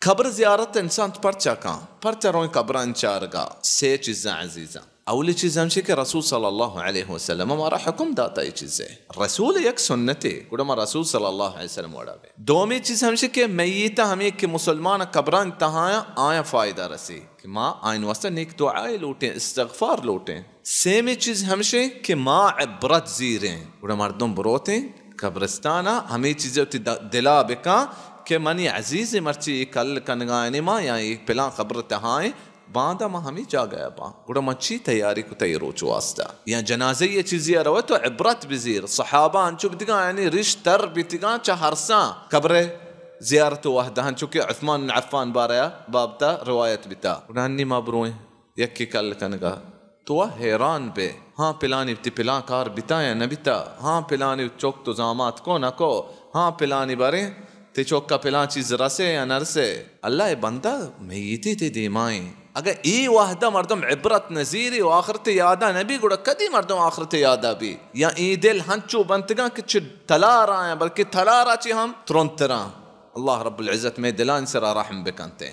قبر زیارت انسان پرچا کن؟ پرچا روئیں قبران چارگا؟ سے چیزاں عزیزاں۔ اولی چیز ہمشی کہ رسول صلی اللہ علیہ وسلم مارا حکم داتا یہ چیزے۔ رسول یک سنتے، گڑا ما رسول صلی اللہ علیہ وسلم وڑا بے۔ دومی چیز ہمشی کہ میتا ہمیں کہ مسلمان قبران تہایا آیا فائدہ رسی۔ کہ ما آئین واسطہ نیک دعائے لوٹیں، استغفار لوٹیں۔ سیمی چیز ہمشیں کہ ما عبرت زیریں۔ گڑا مردم بروتیں قبرستانا، ہمیں چیزے وتی د-، دلا بکاں کہ منی عزیز مرچی یہ کل کنگائیں ما یا یہ پلان قبر تہائیں، باندا ما ہمیں جاگہ باں۔ گڑا من چی تیاری کتا یہ روچ واسطہ؟ یا جنازہ یہ چیزی روے تو عبرت بزیر۔ صحابہ انچو بتگاں، یعنی ریش تر بتگاں چہ ہرساں قبر زیارت وحدہ، انچو کہ عثمان بن عفان بارہ بابتا روایت بتا۔ گڑا انی ما برویں یکے کل کنگا، تو وا حیران بے، ہاں پلانی تی پلان کار بتا یا نہ بتا، ہاں پلانی چوک تو زامات کو نہ کو، ہاں پلانی بارے تی چوکا پلان چیز رسے یا نہ رسے۔ اللہ اے بندہ میتی تی دیمائیں۔ اگہ ای وحدہ مردم عبرت نزیری و آخرت یادا نبی، گڑا کدی مردم آخرت یادا بی؟ یا ای دل ہنچو بنتگاں کہ چہ تلار آیاں، بلکہ تلارا چی ہم ترندتراں۔ اللہ رب العزت میں دلان سرا رحم بکنتے۔